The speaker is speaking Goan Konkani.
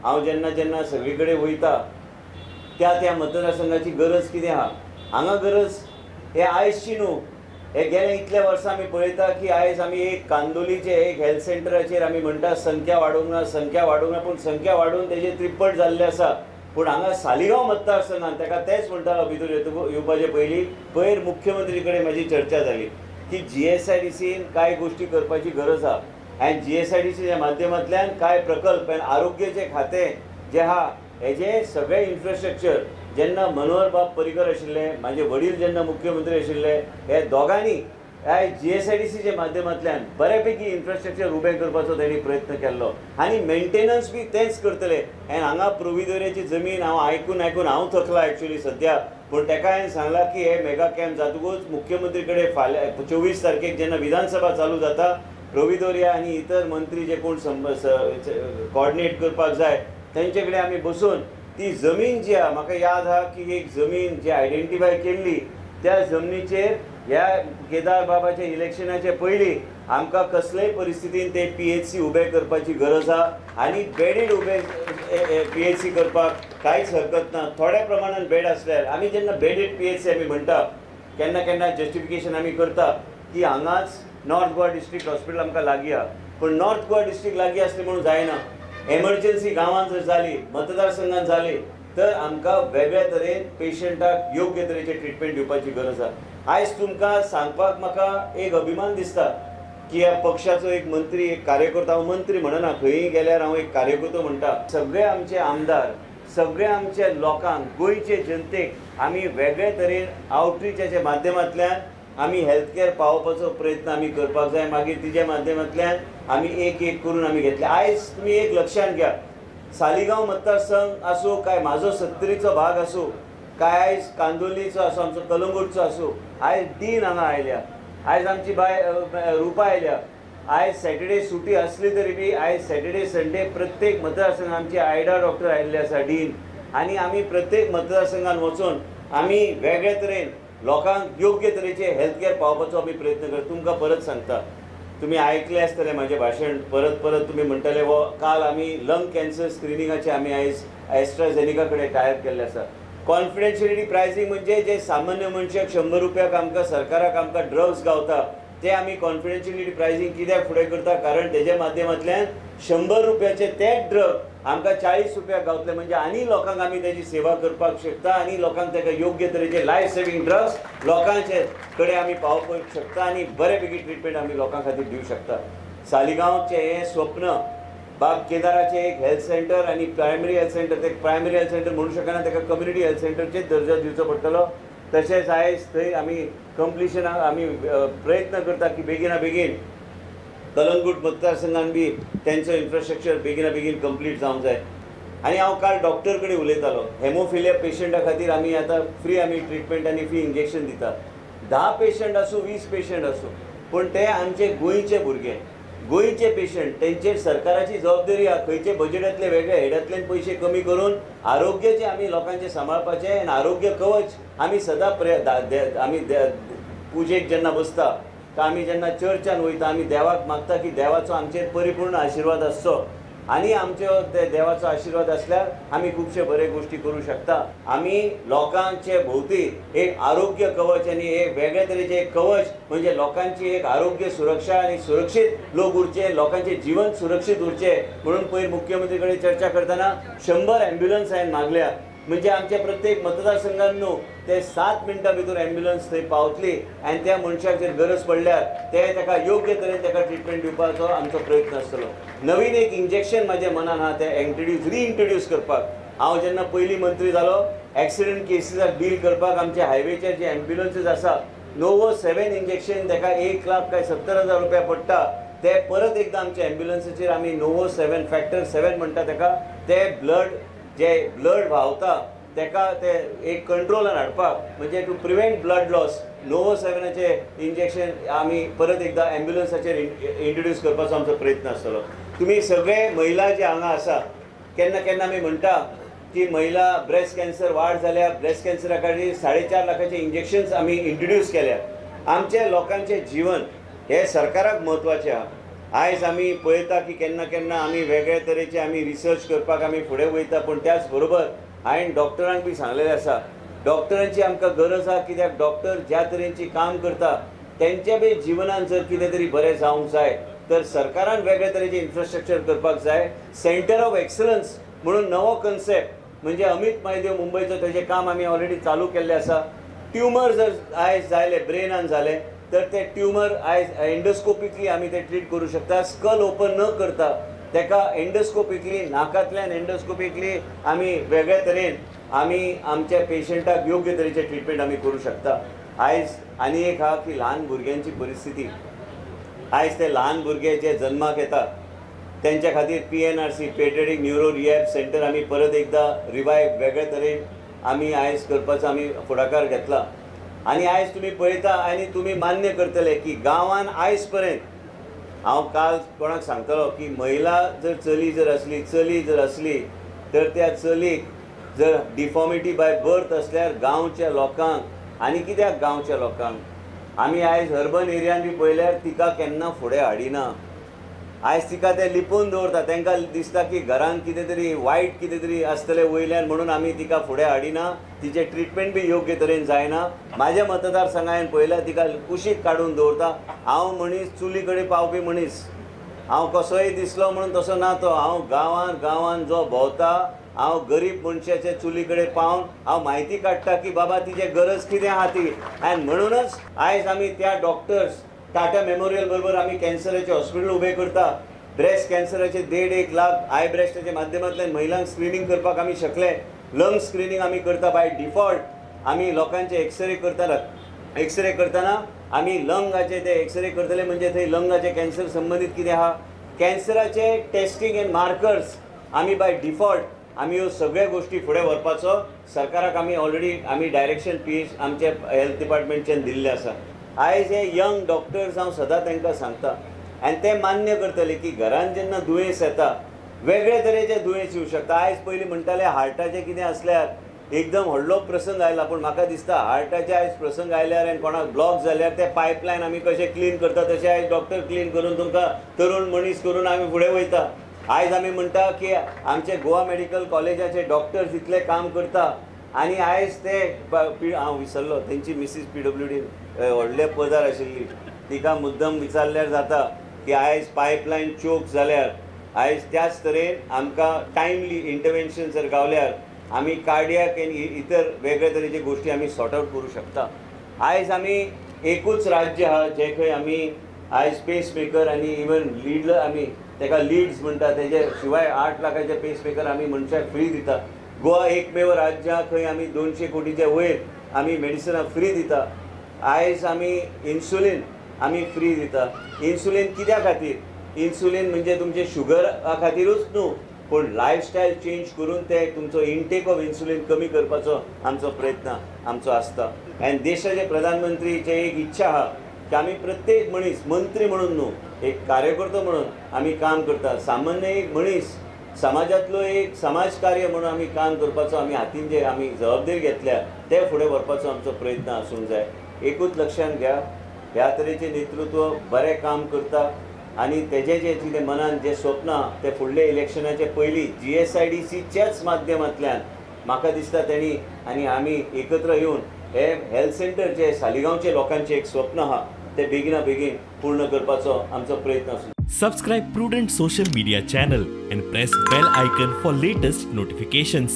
हांव जेन्ना जेन्ना सगळे कडेन वयता त्या त्या मतदारसंघाची गरज कितें आहा, हांगा गरज हे आयजची न्हू, हे गेले इतल्या वर्सां आमी पळयता की आयज आमी एक कांदोलीचे एक हेल्थ सेंटराचेर आमी म्हणटा संख्या वाडोवंक ना, संख्या वाडोवंक ना, पूण संख्या वाडोवन तेजे त्रिप्पट जाल्ले आसा. पूण हांगा सालिगांव मतदारसंघान ताका तेंच म्हणटालो भितर येवपाचे पयलीं पयर मुख्यमंत्री कडेन म्हाजी चर्चा जाली की GSIDCन कांय गोश्टी करपाची गरज आहा आनी GSIDCच्या माध्यमांतल्यान कांय प्रकल्प आनी आरोग्याचें खातें जें आहा हेजें सगळें इन्फ्रास्ट्रक्चर जेन्ना मनोहर बाब पर्रीकर आशिल्ले, म्हाजे वडील जेन्ना मुख्यमंत्री आशिल्ले, हे दोगांनी ह्या GSIDCच्या माध्यमांतल्यान बऱ्यापैकी इन्फ्रास्ट्रक्चर उबें करपाचो तेणी प्रयत्न केल्लो आनी मेंटेनन्स बी तेंच करतले. आनी हांगा प्रोविदोरियाची जमीन हांव आयकून आयकून हांव थकला एक्चुअली सद्या, पूण तेका हांवें सांगलां की हे मेगा कॅम्प जातकूच मुख्यमंत्री कडेन फाल्यां 24 तारखेक जेन्ना विधानसभा चालू जाता प्रोविदोरिया आनी इतर मंत्री जे कोण कॉर्डिनेट करपाक जाय तेंचे कडेन आमी बसून ती जमीन जी आहा, म्हाका याद आहा की एक जमीन जी आयडेंटिफाय केल्ली त्या जमनीचेर ह्या केदार बाबाच्या इलेक्शनाचे पयलीं आमकां कसलेय परिस्थितीन ते PHC उबें करपाची गरज आहा आनी बेडीड उबे PHC करपाक कांयच हरकत ना. थोड्या प्रमाणान बेड आसल्यार आमी जेन्ना बेडीड PHC आमी म्हणटा केन्ना केन्ना जस्टिफिकेशन आमी करता की हांगाच नॉर्थ गोवा डिस्ट्रिक्ट हॉस्पिटल आमकां लागीं आहा, पूण नॉर्थ गोवा डिस्ट्रिक्ट लागीं आसलें म्हणून जायना. एमर्जन्सी गांवांत जर जाली, मतदारसंघात जाली तर आमकां वेगळ्या तरेन पेशंटाक योग्य तरेचे ट्रिटमेंट दिवपाची गरज आहा. आयज तुमकां सांगपाक म्हाका एक अभिमान दिसता की ह्या पक्षाचो एक मंत्री, एक कार्यकर्तो, हांव मंत्री म्हणना, खंयी गेल्यार हांव एक कार्यकर्तो म्हणटा. सगळे आमचे आमदार, सगळे आमचे लोकांक, गोंयचे जनतेक आमी वेगळे तरेन आवटरीचाच्या माध्यमांतल्यान आमी हेल्थ केअर पावोवपाचो प्रयत्न आमी करपाक जाय. मागीर तिज्या माध्यमांतल्यान आमी एक एक करून आमी घेतले. आयज तुमी एक लक्षांत घ्या, सालिगांव मतदारसंघ आसूं काय म्हाजो सत्तरीचो भाग आसूं काय आयज कांदोलीचो आसूं, आमचो कलंगूटचो आसूं, आयज डीन हांगा आयल्या, आयज आमची बाय रुपा आयल्या, आयज सॅटर्डे सुटी आसली तरी बी आयज सॅटर्डे संडे प्रत्येक मतदारसंघात आमची आयडा डॉक्टर आयिल्ले आसा डीन, आनी आमी प्रत्येक मतदारसंघात वचून आमी वेगळे तरेन लोकांक योग्य तरेचे हेल्थ केअर पावोवपाचो आमी प्रयत्न करता. तुमकां परत सांगता, तुमी आयकलें आसतलें म्हाजें भाशण, परत परत तुमी म्हणटले हो काल आमी लंग कॅन्सर स्क्रिनिंगाचे आमी आयज एस्ट्राझेनिका कडेन टायप केल्लें आसा. कॉन्फिडेन्शियलिटी प्रायसींग म्हणजे जे सामान्य मनशाक 100 रुपयाक आमकां सरकाराक आमकां ड्रग्स गावता ते आमी कॉन्फिडेन्शियलिटी प्रायसींग कित्याक फुडें करता, कारण तेज्या माध्यमांतल्यान 100 रुपयाचे तेच ड्रग आमकां 40 रुपयाक गावतले, म्हणजे आनी लोकांक आमी तेजी सेवा करपाक शकता आनी लोकांक ताका योग्य तरेचे लायफ सेवींग ड्रग्स लोकांचे कडेन आमी पावोवपाक शकता आनी बरे पैकी ट्रिटमेंट आमी लोकां खातीर दिवं शकता. सालिगांवचें हें स्वप्न बाब केदाराचें एक हेल्थ सेंटर आनी प्रायमरी हेल्थ सेंटर, ते प्रायमरी हेल्थ सेंटर म्हणू शकना, ताका कम्युनिटी हेल्थ सेंटरचेच दर्जो दिवचो पडटलो. तशेंच आयज थंय आमी कंप्लिशनाक आमी प्रयत्न करता की बेगिना बेगीन कलंगूट मतदारसंघान बी तेंचो इन्फ्रास्ट्रक्चर बेगिना बेगीन कंप्लीट जावंक जाय. आनी हांव काल डॉक्टर कडेन उलयतालो, हेमोफिलिया पेशंटा खातीर आमी आतां फ्री आमी ट्रिटमेंट आनी फ्री इंजेक्शन दिता. 10 पेशंट आसूं 20 पेशंट आसूं, पूण ते आमचे गोंयचे भुरगे, गोंयचे पेशंट, तेंचेर सरकाराची जबाबदारी आहा. खंयचे बजेटांतले वेगळे हेडांतल्यान पयशे कमी करून आरोग्याचे आमी लोकांचें सांबाळपाचें आनी आरोग्य कवच आमी सदां आमी पुजेक जेन्ना बसता काय आमी जेन्ना चर्चान वयता आमी देवाक मागता की देवाचो आमचेर परिपूर्ण आशिर्वाद आसचो आनी आमचे ते देवाचो आशिर्वाद आसल्यार आमी खुबशे बरे गोश्टी करूं शकता. आमी लोकांचे भोवती एक आरोग्य कवच आनी एक वेगळे तरेचे एक कवच म्हणजे लोकांची एक आरोग्य सुरक्षा आनी सुरक्षीत लोक उरचे, लोकांचे जीवन सुरक्षीत उरचे म्हणून पयर मुख्यमंत्री कडेन चर्चा करतना 100 ॲम्ब्युलन्स हांवें मागल्या. म्हणजे आमच्या प्रत्येक मतदारसंघात न्हू ते 7 मिनटां भितर ॲम्ब्युलन्स थंय पावतली आनी त्या मनशाक जर गरज पडल्यार ते ताका योग्य तरेन ताका ट्रिटमेंट दिवपाचो आमचो प्रयत्न आसतलो. नवीन एक इंजेक्शन म्हाज्या मनान आहा तें रिइंट्रोड्यूस करपाक. हांव जेन्ना पयलीं मंत्री जालो एक्सिडंट केसीसाक डील करपाक आमच्या हायवेचेर जे ॲम्ब्युलन्सीस आसा नोवो 7 इंजेक्शन ताका 1 लाख काय 70,000 रुपया पडटा, ते परत एकदां आमच्या ॲम्ब्युलन्सीचेर आमी नोवो 7 फॅक्टर 7 म्हणटा ताका, ते ब्लड जे ब्लड व्हांवता ताका ते एक कंट्रोलान हाडपाक म्हणजे to prevent blood loss Novo 7 injection आमी परत एकदां ॲम्ब्युलन्साचेर इंट्रोड्यूस करपाचो आमचो प्रयत्न आसतलो. तुमी सगळे महिला जे हांगा आसा, केन्ना केन्ना आमी म्हणटा की महिला ब्रेस्ट कॅन्सर वाड जाल्या, ब्रेस्ट कॅन्सरा खातीर 4.5 लाखाचे इंजेक्शन्स आमी इंट्रोड्यूस केल्या. आमच्या लोकांचें जीवन हें सरकाराक म्हत्वाचें आहा. आयज आमी पळयता की केन्ना केन्ना आमी वेगळे तरेचे आमी रिसर्च करपाक आमी फुडें वयता, पूण त्याच बरोबर हांवें डॉक्टरांक बी सांगलेलें आसा, डॉक्टरांची आमकां गरज आसा, कित्याक डॉक्टर ज्या तरेची काम करता तेंच्या बी जिवनान जर कितें तरी बरें जावंक जाय तर सरकारान वेगळे तरेचे इन्फ्रास्ट्रक्चर करपाक जाय। सेंटर ऑफ एक्सलन्स म्हणून नवो कन्सेप्ट म्हणजे अमित मायदेव मुंबयचो तेजें काम आमी ऑलरेडी चालू केल्लें आसा। ट्युमर जर आयज जाले ब्रेनान जाले तर ते ट्युमर आयज एंडोस्कोपिकली आमी ते ट्रीट करूं शकता, स्कल ओपन न करता तेका एंडोस्कोपिकली नाकांतल्यान एंडोस्कोपिकली आमी वेगळे तरेन आमी आमच्या पेशंटाक योग्य तरेचे ट्रिटमेंट आमी करूं शकता। आयज आनी एक आहा की ल्हान भुरग्यांची परिस्थिती, आयज ते ल्हान भुरगे जे जन्माक येता तेंच्या खातीर PNRC paediatric neuro rehab centre आमी परत एकदां रिवायव वेगळे तरेन आमी आयज करपाचो आमी फुडाकार घेतला। आनी आयज तुमी पळयता आनी तुमी मान्य करतले की गांवान आयज पर्यंत हांव काल कोणाक सांगतलो की महिला जर चली जर आसली तर त्या चलीक जर डिफॉर्मिटी बाय बर्थ आसल्यार गांवच्या लोकांक, आनी कित्याक गांवच्या लोकांक, आमी आयज अर्बन एरियान बी पळयल्यार तिका केन्ना फुडें हाडिना, आयज तिका ते लिपोवन दवरता, तांकां दिसता की घरान कितें तरी वायट कितें तरी आसतलें वयल्यान म्हणून आमी तिका फुडें हाडिना, तिचें ट्रिटमेंट बी योग्य तरेन जायना। म्हाज्या मतदारसंघान पळयल्यार तिका कुशीक काडून दवरता। हांव मनीस चुली कडेन पावपी मनीस, हांव कसोय दिसलो म्हणून तसो ना तो, हांव गांवान गांवान जो भोंवता हांव गरीब मनशाचे चुली कडेन पावन हांव म्हायती काडटा की बाबा तिचे गरज कितें आहा ती। आनी म्हणूनच आयज आमी त्या डॉक्टर्स टाटा मेमोरियल बरोबर आमी कॅन्सराचे हॉस्पिटल उबें करता, ब्रेस्ट कॅन्सराचे 1.5-1 लाख I ब्रेस्टाच्या माध्यमांतल्यान महिलांक स्क्रिनींग करपाक आमी शकले, लंग स्क्रिनींग आमी करता बाय डिफॉल्ट, आमी लोकांचे एक्सरे करतना आमी लंगाचे ते एक्सरे करतले म्हणजे थंय लंगाचे कॅन्सर संबंदीत कितें आहा, कॅन्सराचे टेस्टींग एंड मार्कर्स आमी बाय डिफॉल्ट आमी ह्यो सगळ्यो गोश्टी फुडें व्हरपाचो सरकाराक आमी ऑलरेडी आमी डायरेक्शन पी आमच्या हेल्थ डिपार्टमेंटच्यान दिल्लें आसा। आयज हे यंग डॉक्टर्स हांव सदां तांकां सांगता आनी ते मान्य करतले की घरान जेन्ना दुयेंस येता वेगळे तरेचे दुयेंस येवं शकता। आयज पयलीं म्हणटाले हार्टाचें कितें आसल्यार एकदम व्हडलो प्रसंग आयला, पूण म्हाका दिसता हार्टाचे आयज प्रसंग आयल्यार आनी कोणाक ब्लॉक जाल्यार ते पायपलायन आमी कशें क्लीन करता तशें आयज डॉक्टर क्लीन करून तुमकां तरुण मनीस करून आमी फुडें वयता। आयज आमी म्हणटा की आमचे गोवा मेडिकल कॉलेजाचे डॉक्टर्स इतले काम करता आनी आयज ते हांव विसरलो तेंची मिसीस PWD व्हडल्या पदार आशिल्ली, तिका मुद्दम विचारल्यार जाता की आयज पायपलायन चोक जाल्यार आयज त्याच तरेन आमकां टायमली इंटरवेन्शन जर गावल्यार आमी कार्डियाक आनी इतर वेगळे तरेचे गोश्टी आमी सॉर्ट आवट करूं शकता। आयज आमी एकूच राज्य आहा जे खंय आमी आयज पेसमेकर आनी इवन लीड आमी तेका लिड्स म्हणटा तेजे शिवाय 8 लाखाचे पेसमेकर आमी मनशाक फ्री दिता। गोवा एकमेव राज्य आहा खंय आमी 200 कोटीचे वयर आमी मेडिसिनां फ्री दिता। आयज आमी इन्सुलीन आमी फ्री दिता। इन्सुलीन कित्या खातीर? इन्सुलीन म्हणजे तुमचे शुगरा खातीरूच न्हू, पूण लायफस्टायल चेंज करून ते तुमचो इंटेक ऑफ इन्सुलीन कमी करपाचो आमचो प्रयत्न आमचो आसता। आनी देशाचे प्रधानमंत्रीचे एक इच्छा आहा की आमी प्रत्येक मनीस मंत्री म्हणून न्हू, एक कार्यकर्तो म्हणून आमी काम करता, सामान्य एक मनीस समाजांतलो एक समाज कार्य म्हणून आमी काम करपाचो आमी हातीन जे आमी जबाबदारी घेतल्या ते फुडें व्हरपाचो आमचो प्रयत्न आसूंक जाय। एकूच लक्षांत घ्या, ह्या तरेचें नेतृत्व बरें काम करता आनी तेजें जें कितें मनान जें स्वप्न आहा तें फुडल्या इलेक्शनाचे पयलीं GSIDCच्याच माध्यमांतल्यान म्हाका दिसता तेणी आनी आमी एकत्र येवन हे हेल्थ सेंटर जे सालिगांवचे लोकांचें एक स्वप्न आहा ते बेगिना बेगीन पूर्ण करपाचो आमचो प्रयत्न आसूं। Subscribe Prudent social media channel and press bell icon for latest notifications.